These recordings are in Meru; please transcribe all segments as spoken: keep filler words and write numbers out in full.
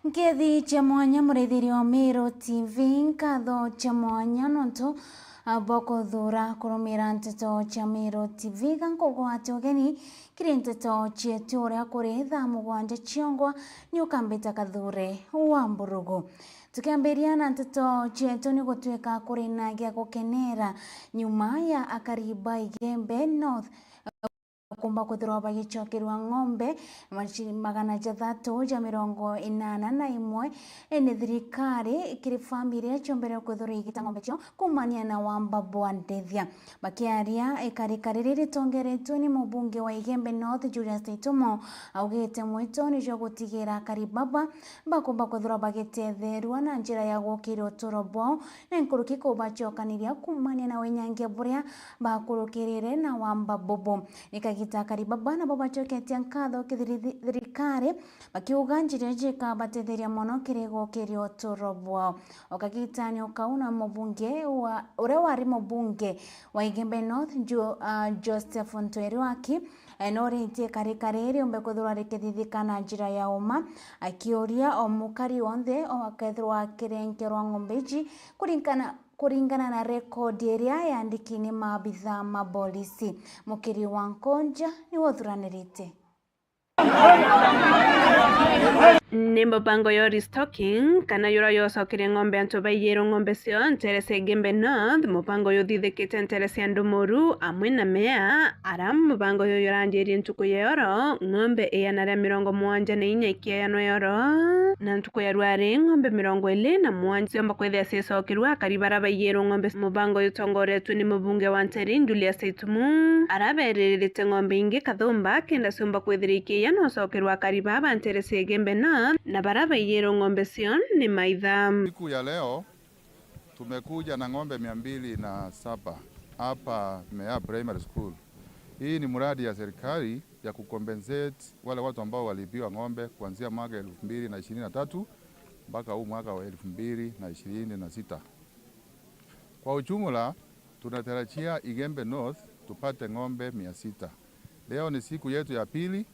Nkethi cia mwanya, muraithiria wa Meru T V, nkatho cia mwanya nontu, ah, bwa kuthuura kurumira nteto cia Meru T V. Ga nkugwate ugeni kiri nteto cietu uria kuri thaa mugwanja ciongwa, ni ukambita Kathure wa Mburugu. Tukiambiria na nteto cietu, ni gutuika kuri na gia gukenera nyuma ya akari ba Igembe North kumba kwithirwa bagicokerua ng'ombe maci-, magana jathatu ja mirongo inana na imwe, indi thirikari kiri famiri iria ciombere kwithirwa igita ng'ombe cio kumania na wamba bwa ndithia. Bakiaria ikarika riri ritongeretwe ni mubunge wa Igembe North, Julius Taitumo, augite mwito ni jwa gutigira akari baba bakumba kwithirwa bagitetheerua na njira ya gukiria uturo bwao, na nkuruki kubacokaniria kumania na winyangia buria bakurukirire na wamba bubu. Ni kagita akari baba nabo bacoketie nkatho kithiri-, thirikari, bakiuga njira iji ikabatetheria mono kiri gukiria uturo bwao. O kagitani o kau na mubunge wa, uria wari mubunge wa Igembe North, Jo-, ah, Joseph Ntweriwaki, eh, noritie karikari riumbe kwithirwa rikithithika na njira ya uma, akiuria o mukari wonthe o akethirwa akirenkerwa ng'ombe iji kuringana, kuringana na rekodi iria yandiki ni maabitha ma bolisi. Mukiri wa Nkonja niwe uthuranirite. Ni mubango yo restocking, kana yura yocokire ng'ombe antu baiyirwo ng'ombe cio ntere cia Igembe North. Mubango uyu uthithikite ntere cia Ndumuru amwe na Mea, ara mubango uyu uranjirie ntuku ya oro, ng'ombe igana ria mirongo mugwanja na inya ikieyanwa oro, na ntuku ya rwari ng'ombe mirongo iri na mugwanja ciomba kwithia cicokerua akari bara baiyirwo ng'ombe. Mubango uyu utongoretue ni mubunge wa Nteri, Julius Itumu, araberirite ng'ombe ingi kathumba kenda ciumba kwithira ikiiya na ucokerwa akari baa ba ntere cia Igembe North na bara baiyirwo ng'ombe cio ni maitha. Siku ya leo tumekuja na ng'ombe mia mbili na saba hapa Mea Primary School. Hii ni mradi ya serikali ya kucompensate wale watu ambao waliibiwa ng'ombe kuanzia mwaka elfu mbili na ishirini na tatu mpaka huu mwaka wa elfu mbili na ishirini na sita. Kwa ujumla, tunatarajia Igembe North tupate ng'ombe mia sita. Leo ni siku yetu ya pili.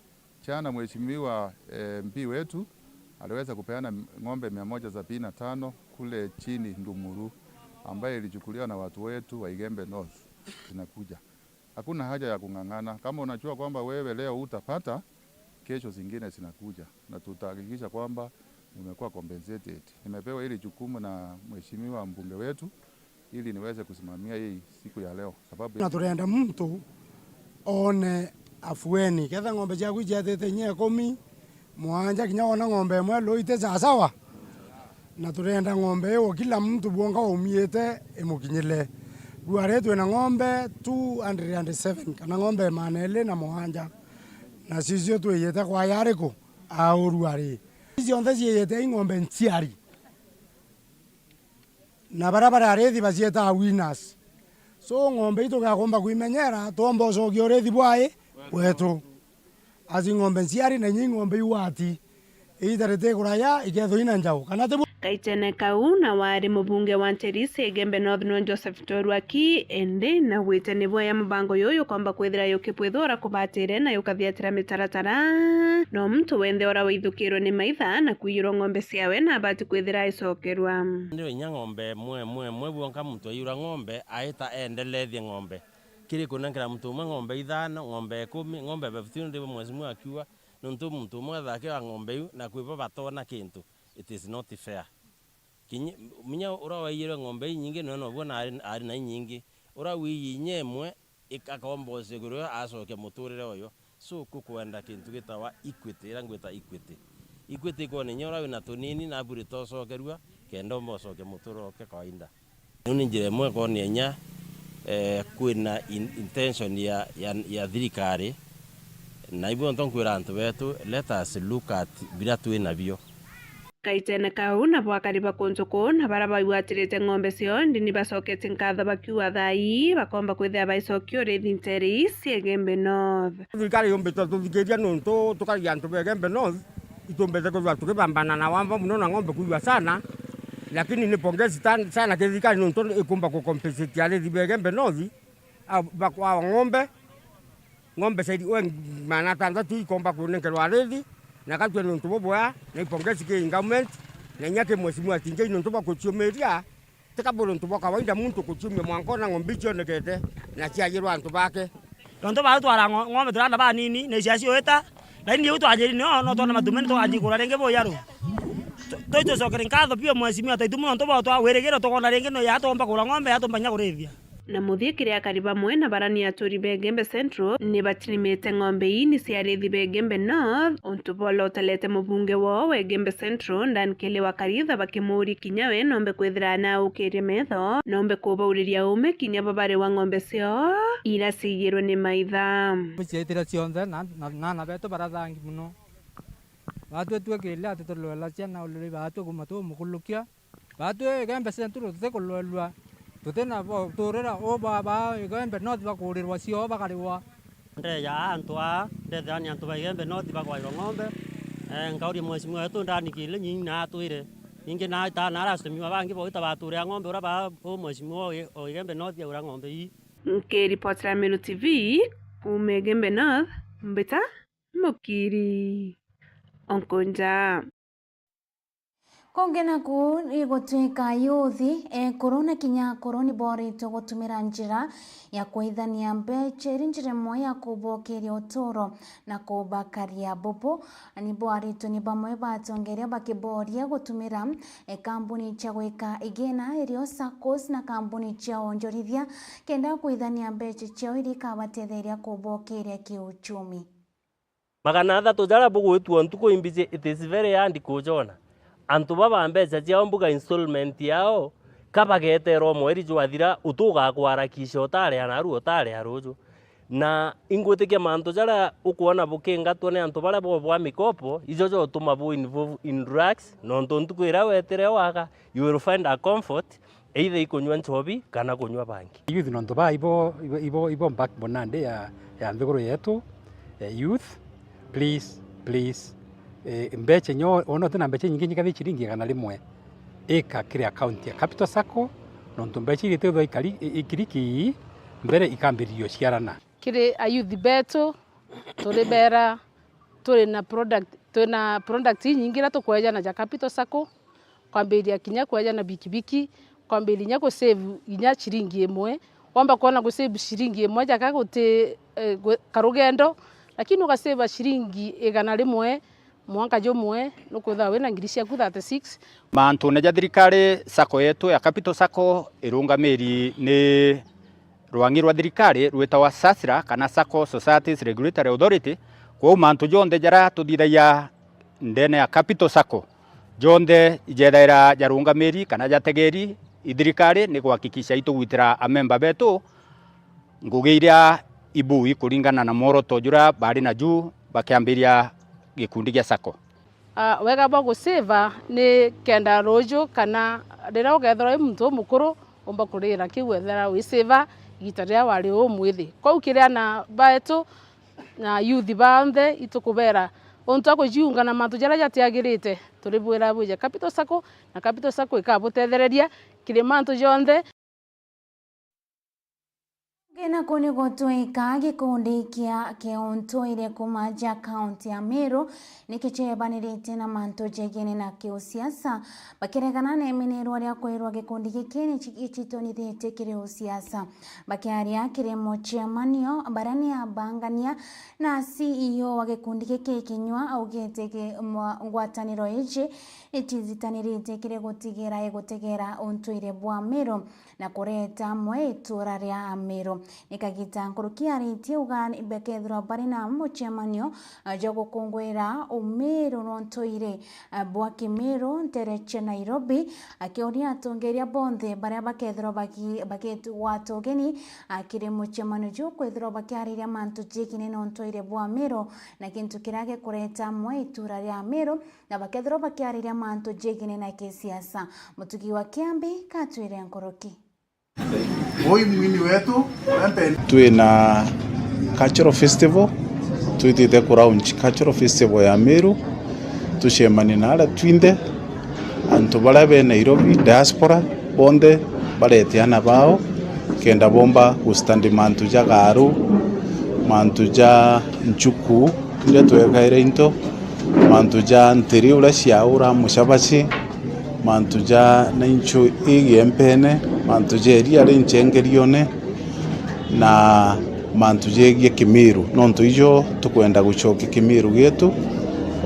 Jana mheshimiwa, eh, M P wetu aliweza kupeana ng'ombe mia moja sabini na tano kule chini Ndumuru, ambaye ilichukuliwa na watu wetu wa Igembe North. Zinakuja. Hakuna haja ya kung'ang'ana. Kama unajua kwamba wewe leo hutapata, kesho zingine zinakuja, na tutahakikisha kwamba umekuwa compensated. Nimepewa hili jukumu na mheshimiwa mbunge wetu ili niweze kusimamia hii siku ya leo, sababu na turenda muntu one afueni. Ketha ng'ombe ciaku iciatite inya ikumi, mugwanja, kinya wona ng'ombe imwe luu iti sawasawa, na turenda ng'ombe iyo kila muntu bwonka waumiite imukinyire. Ruari twina ng'ombe two hundred and seven, kana ng'ombe magana eri na mugwanja, na cicio twiite kwa yariku au ruari. Ici cionthe ciiyite i ng'ombe nciari, na baria bari arithi baciitaa winners. So, ng'ombe ii tugakomba kwimenyera, twomba ucokia urithi bwai bwetu. Aci ng'ombe nciari na inya i ng'ombe iu ati. Iita ritikuraya, ikethwa ina njau, kana ti bu? Kaitene kau, na wari mubunge wa Nteris Igembe North no Joseph Torwaki, indi na gwite ni bwea mubango yuyu ukomba kwithira yukibwithura kubatire na yukathiatira mitaratara. No muntu wenthe ura waithukirwe ni maitha na kwiyirwa ng'ombe ciawe na abati kwithira aicokerwa. Ndio inya ng'ombe imwe, imwe, imwe bwonka muntu aiyura ng'ombe, aita endelethie ng'ombe. Kiri kunenkera muntu umwe ng'ombe ithano, ng'ombe ikumi, ng'ombe fifteen, ndi mheshimiwa akiuga, nontu muntu umwe athakira ng'ombe iu, na kwi bo batona kintu, it is not fair. Kinya, minya ura waiyirwe ng'ombe inyingi, nwe nobuo na ari, ari na inyingi. Ura wiyi inya imwe, ik-, akomba ucigurwe, acokia muturire uyo. So, kukwenda kintu gitawa equity, ira ngwita equity. Equity ikwona inya ura wina tunini, nabu ritocokerua, kenda umba ucokia muturire uke kawaida. Riu ni njira imwe kwonia inya, eh, kwina in-, intention ya, ya, ya thirikari, na ibu nto nkwira antu betu, let us look at bira twi nabio. Kaitene kau, nabo akari ba kuntu kuu na bara bagwatirite ng'ombe cio ndini bacoketie nkatho bakiuga thaa ii bakomba kwithira baicokia urithi nteere ii cia Igembe North. Thirikari yumbite tuthikiria nontu tukari antu ba Igembe North, itumbite kwithirwa tukibambana na wamba muno na ng'ombe kuiwa sana, lakini ni pongezi tan-, sana kiri thirikari nontu ikumba ku compensate arithi ba Igembe North, a, bakwawa ng'ombe, ng'ombe zaidi wa magana atantatu ikomba kunenkerwa arithi, Na gatwe nontu bubwea, na ipongezi ki government, na inya ki mheshimiwa Tinjei nontu bwa kuciumiria, ti kaburi untu bwa kawaida muntu kuciumia mwanka ona ng'ombe icionekete na ciajirwa antu bake. Nontu baatwara ngo-, ng'ombe turi aana banini, na iciaciuita, lakini riu twanjiri nio, no twona matumene twanjikura ringi buyaru. Tu-, tuitucokere nkatho biu mheshimiwa Taitu mono nontu bwa twawirigire tukona ringi no ya tumba kugura ng'ombe, ya tumba inya kurithia. Na muthia kiri akari bamwe na bara ni aturi ba Igembe Central ni batirimite ng'ombe ii ni cia arithi ba Igembe North, untu bwa ulotalete mubunge woo wa Igembe Central, Dan Kelly wa Karitha, bakimuuria kinya we nombe kwithira anaukirie metho, nombe kubauriria ume kinya babariwa ng'ombe ciao ira ciigirwe ni maitha. Ciaitire cionthe na, na, na aana betu barathangi mono. Baatwi twikirire ati tulwela ciana uliri baatwi kuma tumukulukia. Baatwi Igembe Central tutikulwelua, tutina bo-, turira u ba, ba Igembe North bakuurirwa cioo bakariwa. Ndeja antu aa, ndethira ni antu ba Igembe North bagwairwa ng'ombe. Eh, nkauria mheshimiwa wetu ndanikire nyinyi na atwire. Ningi na ita na aracemiwa bangi boita baturia ng'ombe ura ba u mheshimiwa o I-, o Igembe North aura ng'ombe ii. Nkiripotera Meru T V, kuuma Igembe North, mbita Mukiri Onkonja. Kungi naku igutwika yuthi, ekuru na kinya akuru ni boritwe gutumira njira ya kwithania mbecha iri njira imwe ya kubokeria uturo na kubakaria. Bubu ni bwaritwe ni bamwe ba atongeria bakiboria gutumira, e, kambuni cia gwika igina irio saccos na kambuni cia onjorithia kenda kwithania mbecha ciao iri ikabatetheria kubokeria kiuchumi. Magana athatu jaria bugwitwa ntuku imbiji, it is very hard kujona. Antu baba mbecha ciao mbuga installment yao, ka bageterwa mweri jwathira, utu ugakwarakisha utariha narua utariha ruju. Na ingwitikia mantu jaria ukwona bukingatwa ni antu baria bo bwa mikopo, ijo jotuma bu involve in drugs, nontu ntuku iria wetire waga, you will find a comfort, either ikunywa nchobi kana kunywa bangi. Youth nontu baa ibo, ibo, ibo, ibo backbone nandi ya, ya nthiguru yetu. Eh, youth, please, please, eh, mbecha nyo, ona utina mbecha nyingi nyingi, kathi ciringi igana rimwe, ika kiri account ya Capital Sacco, nontu mbecha iria itethwa ikari, i-, ikiriki mbere ikambiriria uciarana. Kiri ayouth betu, turi bera, turi na product, turi na product inyingi iria tukwejana ja Capital Sacco, kwambiriria kinya kwejana bikibiki, kwambiriria kinya kusave kinya ciringi imwe. Wamba kwona kusave ciringi imwe jaka guti, eh, gu-, karugendo, lakini ugasave ciringi igana rimwe mwanka jumwe, nukwithirwa wina ngiri ciaku thirty-six. Mantune ja thirikari, sacco yetu ya Capital Sacco irungamiri ni rwang'i rwa thirikari rwitawa SASRA, kana Sacco Societies Regulatory Authority. Kwou mantu jonthe jaria tuthithagia ndene ya Capital Sacco, jonthe ijethaira jarungamiri kana jategeri i thirikari, ni kuhakikisha itugwitira amemba betu ngugi iria ibui kuringana na mworoto juria bari naju bakiambiria gikundi gia Sacco. Ah, wega bwa gusave ni kenda ruju kana riria ukethirwa wi muntu umukuru, umba kurira kiu wethira wisave igita riria wari umwithi. Kwou kiri ana betu na youth bonthe itukubera, untu a kujiunga na mantu jaria jatiagirite, turibwira bwije Capital Sacco, na Capital Sacco ikabutethereria kiri mantu jonthe. Kina kuni gutwika gikundi kia kiuntuire kuma ja kaunti ya Meru nikicebanirite na mantu jegene na kiusiasa, bakiregana na imenirwa ria kwirwa gikundi giki ni gichitonithitie kiri usiasa. Bakiaria kiri mucemanio baria ni abangania na C E O wa gikundi giki kinywa augite ki-, mwa-, ngwataniro iji itijitanirite kiri gutigira igutegera untuire bwa Meru na kureta amwe itura ria Meru. Ni kagita nkuruki aritie uga bakethirwa bari na mucemanio, eh, jwa gukunguira umiru na untuire, eh, bwa Kimiru ntere cia Nairobi, akiuria atongeria bonthe baria bakethirwa baki-, bagitwata ugeni, ah, kiri mucemanio juu kwithirwa bakiariria mantu jegene na untuire bwa Meru na gintu kiria gikureta amwe itura ria Meru. Na bakethirwa bakiariria mantu jegene na kisiasa. Mutugi wa Kiambi katwire nkuruki. Ui mwini wetu, uria mpendwa. Twi na cultural festival, twitite ku launch cultural festival ya Meru, tucemanie na aria twinthe, antu baria be Nairobi, diaspora, bonthe barete ana bao, kenda bomba gustandi mantu ja garu, mantu ja nchuku, iria twekaire into, Mantu ja ntiri uria ciaura mucabaci, mantu ja nainchu igiempene, mantu ja iria ri nchengerione, na mantu jegie Kimiru, nontu ijo tukwenda gucokia Kimiru gietu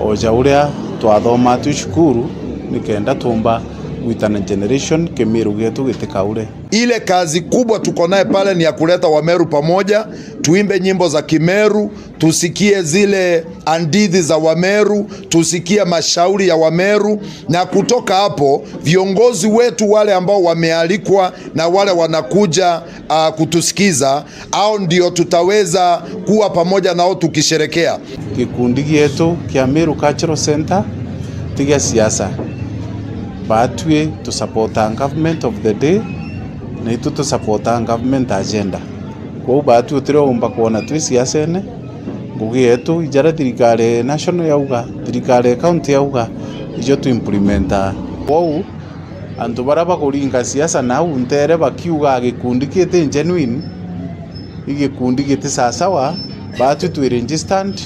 o ja uria twathoma twi cukuru, nikenda tumba gwitana generation Kimiru gietu gitikaure. Ile kazi kubwa tuko naye pale ni ya kuleta Wameru pamoja, tuimbe nyimbo za Kimeru, tusikie zile hadithi za Wameru, tusikie mashauri ya Wameru, na kutoka hapo viongozi wetu wale ambao wamealikwa na wale wanakuja, ah, kutusikiza, hao ndio tutaweza kuwa pamoja nao tukisherekea. Gikundi gietu kia Meru Cultural Centre ti gia siasa. Baatwi tu supportaa government of the day, na itu tu supportaa government agenda. Kwou baatwi utiriumba kwona twi siasene. Ngugi yetu, ijaria thirikari national yauga, thirikari county yauga, ijo tu implementaa. Kwou antu baria bakuringa siasa nau ntere bakiuga gikundi kiti genuine, i gikundi giti sawasawa, baatwi twi registered,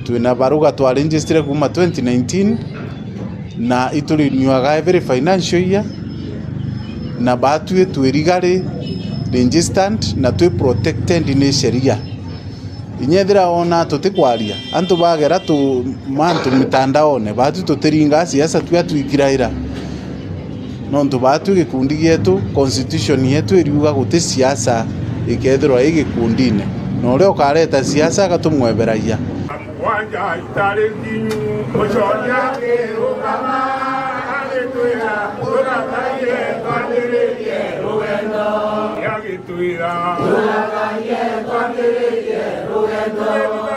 twina baruga twa registered kuuma twenty nineteen, na iturenewaga every financial year, na baatwi twi legally registered na twi protected ni sheria. Inya ethira ona tutikwaria, antu bagera tu mantu mitandaone, baatwi tutiringaa siasa twi atwikiraira. Nontu baatwi gikundi gietu, constitution yetu iriuga guti siasa ikethirwa i gikundine, na uria ukareta siasa agatumweberagia. Mugwanja itari nginyu, mucoria akirugama, agitwira, "Turatharie, twambiririe rugendo." Agitwira, "Turatharie, twambiririe rugendo."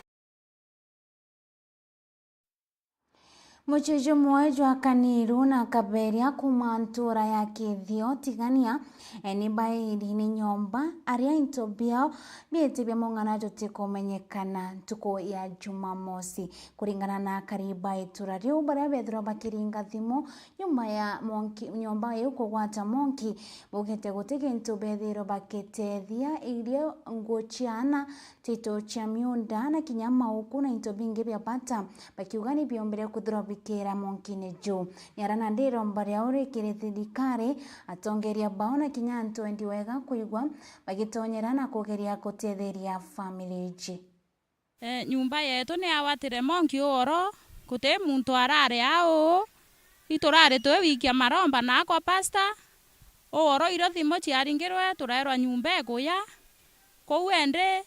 Mucii jumwe jwa Kaniru na Kaberia kuuma ntuura ya Kithio Tigania, e, ni bairi ni nyomba aria into biao biiti bia mung'ana jutikumenyekana ntuku ya Jumamosi. Kuringana na akari ba itura riu, baria bethirwa bakiringa thimu nyuma ya monki, nyomba iu kugwata monki, baugite guti gintu bethirwe bakitethia, irio, nguo cia aana, tito cia miunda na kinya mauku na into bingi bia bata, bakiuga ni biombire kwithirwa bikiira monkine juu. Ni aria nandi iromba riao rikiri thirikari, atongeria bao na kinya antu endi wega kwigua bagitonyera na kugeria gutetheria family iji. E, nyumba yetu ni yawatire monki uoro, guti muntu arari au, iturari twi wikia maromba na akwa pastor, uoro irio thimu ciaringirwe, turaerwa nyumba ikuya. Kuu endi,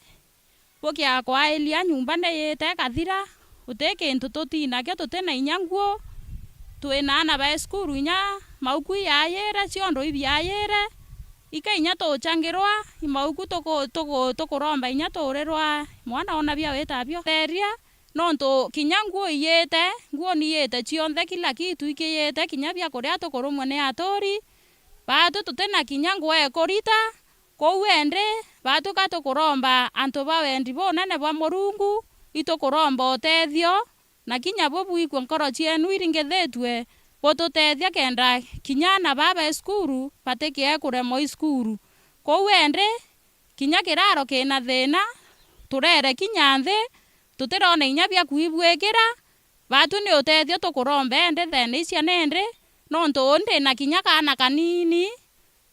bukia kwailia nyumba ni yite ikathira, guti kintu tutinakio, tuti na inya nguo, twina aana ba cukuru inya mauku iyayire, ciondo ibiayire, ika inya tuchangirwa, i mauku tuku-, tuku-, tukuromba inya tuurirwa mwana ona bia wita bio. Theria, nontu kinya nguo iyite, nguo ni iyite cionthe, kila kitu ikiyite, kinya bia kuria tukurumwa ni aturi, baatu tuti na kinya nguo ekurita, Kuu endi, baatu ka tukuromba antu ba wendi bunene bwa Murungu, itukuromba utethio, na kinya bubwikue nkoro cienu iringithitue, bututethia kenda kinya aana baa be cukuru batikie kuremwa i cukuru. Kuu endi, kinya kiraro kina thina, turere kinya nthi, tutirona inya bia kwibwikira, baatu ni utethio tukuromba endi thene icia nindi, nontu uu ndina kinya kaana kanini,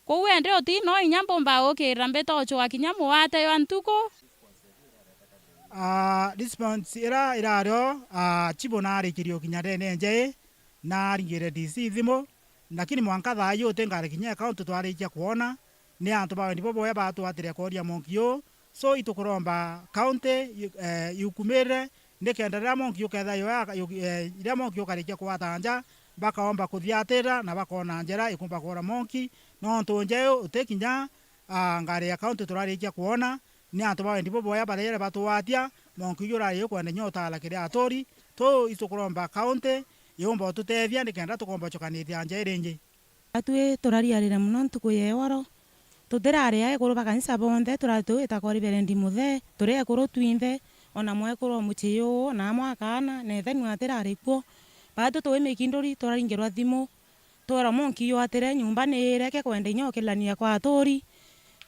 Kuu endi uti no inya mbumba gukirira mbitochwa kinya muwate jwa ntuku. Ah, response ira irario, ah, chibu narikirie ukinya ndene njei, naringire D C thimu, lakini mwanka thaa ii uti ngari kinya account twarikia kwona, ni antu ba wendi buboya batwatire kooria monki uu, so itukuromba county, yu-, eh, yukumirire, nikenda riria monki ukethira yo ya-, yu-, eh, riria monki ukarikia kugwata nja, bakaomba kuthiatira na bakona njira ikumba kuura monki, nontu njeu uti kinya, ah, ngari ya county turarikia kwona, ni antu ba wendi buboya bariere batugwatia, monki uyu urari ukwenda inya utala kiri aturi, tu itukuromba county yumba ututethia nikenda tukomba gucokanithia nja iringi. Atwi turariarire mono ntuku ya iworo. Tutirari a ekuru ba kanisa bonthe, turari tugita kori berendi muthe, turi ekuru twinthe, ona mwekuru o mucii uu, na amwe akaana, na ithe nwe atirari kuo. Baatu twi mikinduri, turaringirwa thimu, twerwa monki yu atire nyumba ni ireke kwenda inya ukilania kwa aturi.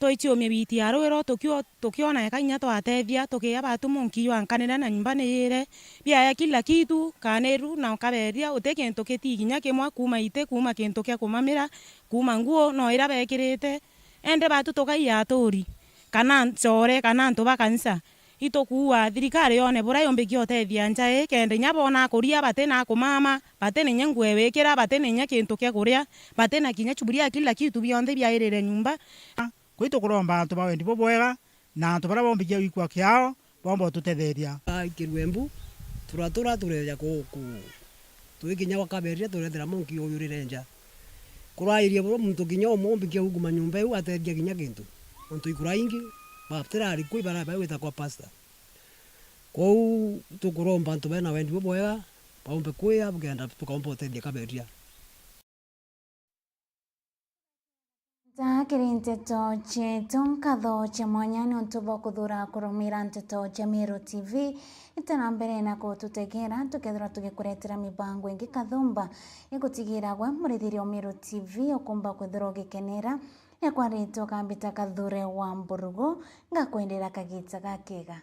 Twaiciumia biti ya rwiro tukio-, tukiona eka inya twatethia, tukiya batu munki jwa nkanire na nyumba niyire, biaya kila kitu, kaniru na nkaberia, uti kintu kitii kinya kimwe kuuma iti, kuuma kintu kia kumamira, kuuma nguo no ira bekirite. Ende batu tukai aturi, kana nchore, kana antu ba kanisa. Itukuua thirikari yone buria yumbikia utethia nja ii, kenda inya bona akuria bati na kumama, bati na inya nguo ya wikira, bati na inya kintu kia kuria, bati na kinya chuburia ya kila kitu, bionthe biairire nyumba. Kwi tukuromba antu ba wendi bubwega na antu baria bombikia gwikua kiao, bomba ututetheria. Aikirue mbu, turatura tureja ku, ku, twi kinya gwa kaberia, turethira munki uyurire nja. Kurairie buru muntu kinya umwe umbikia gukuma nyumba iu atethia kinya kintu. Nontu ikura ingi, batirari kwi bara bagwita kwa pastor. Kwou tukuromba antu bena wendi bubwega, baumbe kwia, bukenda tukaumba utethia kaberia. Nta kiri nteto cietu, nkatho cia mwanya niuntu bwa kuthura kurumira nteto cia Meru T V. Ite na mbere na kututegera, tukethirwa tugikuretera mibango ingi kathumba ya gutigira gwe murithi wa Meru T V ukumba kwithirwa ugikenera. Yakwa ritwa Kambita Kathure wa Mburugu, ngakwendera kagita gakega.